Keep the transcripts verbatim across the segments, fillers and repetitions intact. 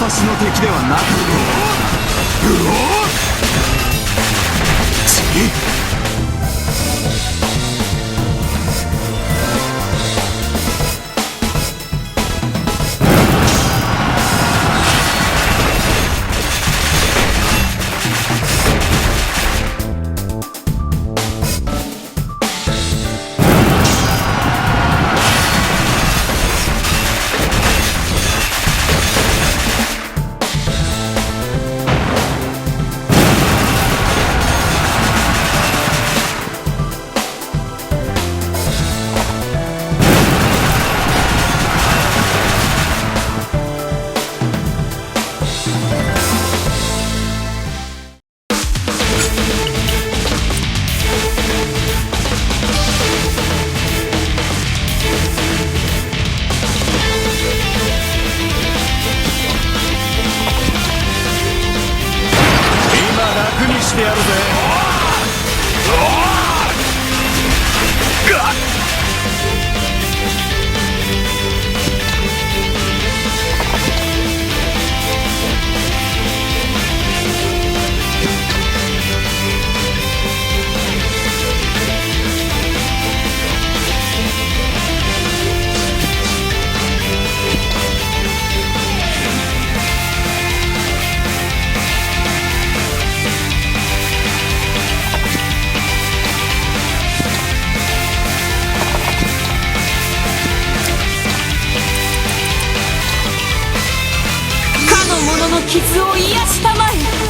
私の敵ではなく、うおっ、うおっ、ち、今楽にしてやるぜ。かの者の傷を癒したまえ。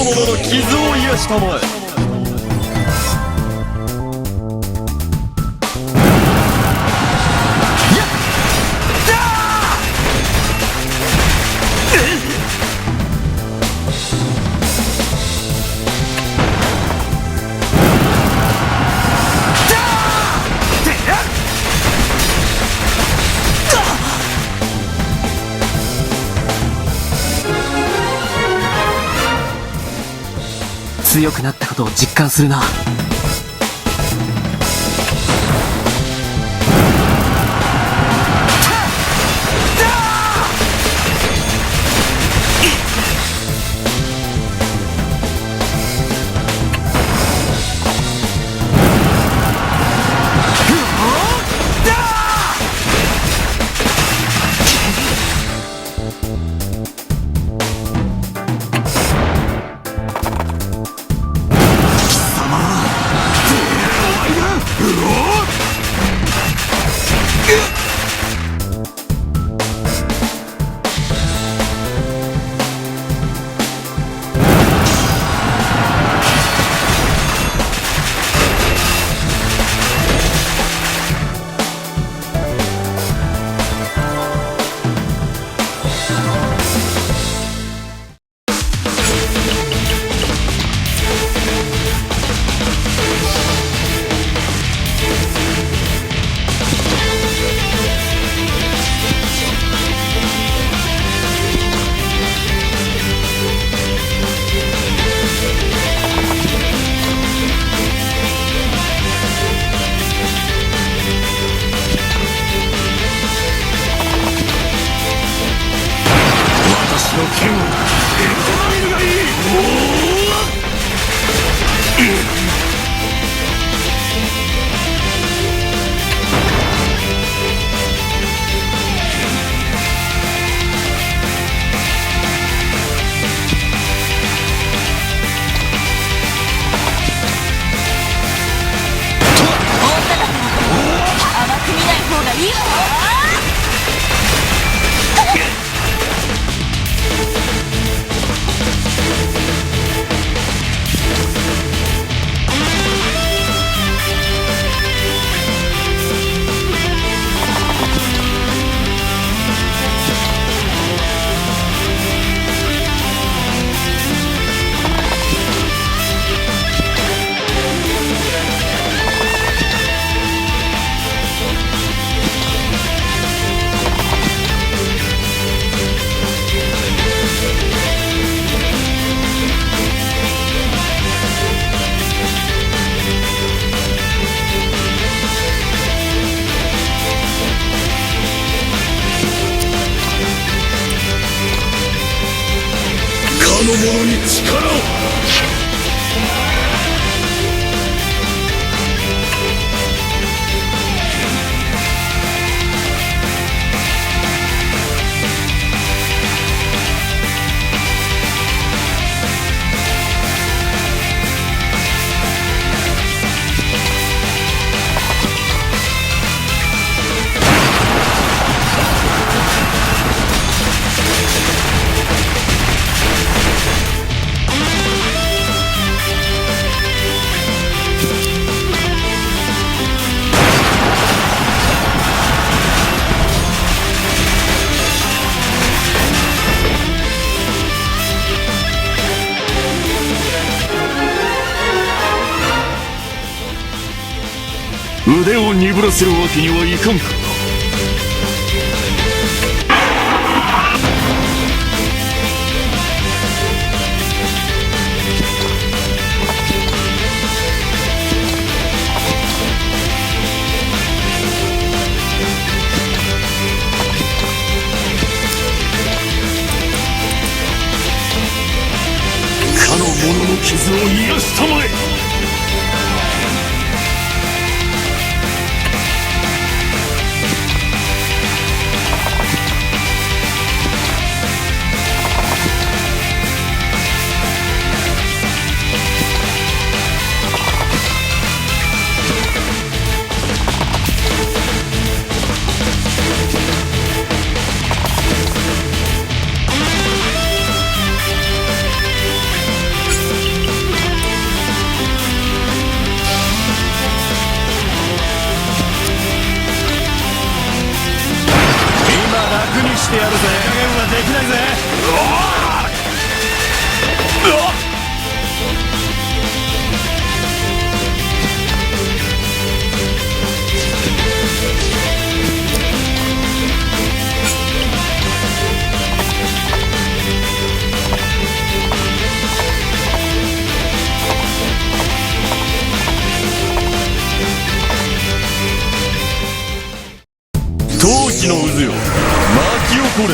者の傷を癒したまえ。強くなったことを実感するな。私の剣を受け止めるがいい。おお！甘く見ない方がいいわ。かの者に力を。腕を鈍らせるわけにはいかんか。かの者の傷を癒したまえ。これ。生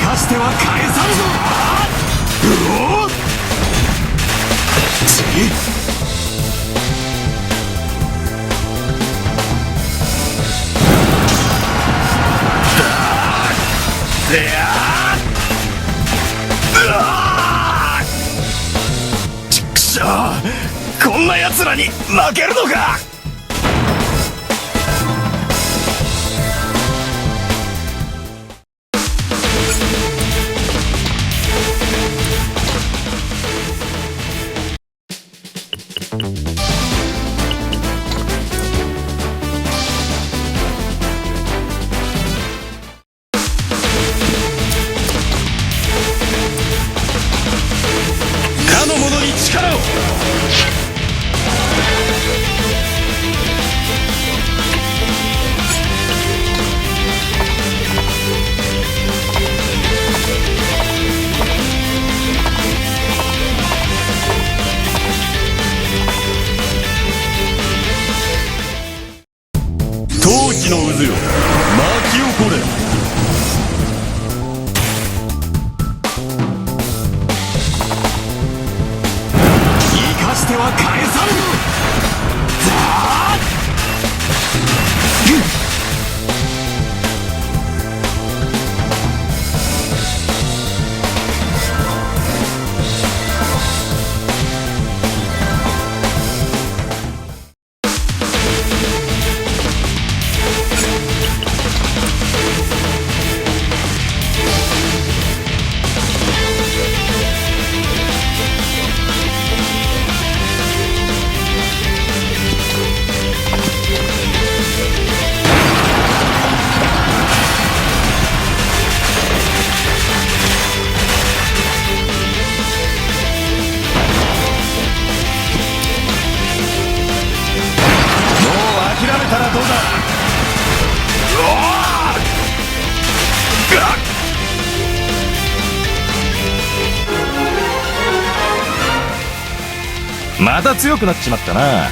かしては返さんぞ。うおっ。ち。であ。うわ。ちくしょう。こんな奴らに負けるのか。 かの者に力を。陶器の渦よ、生かしては返さんの。もう諦めたらどうだ。うわあ！また強くなっちまったな。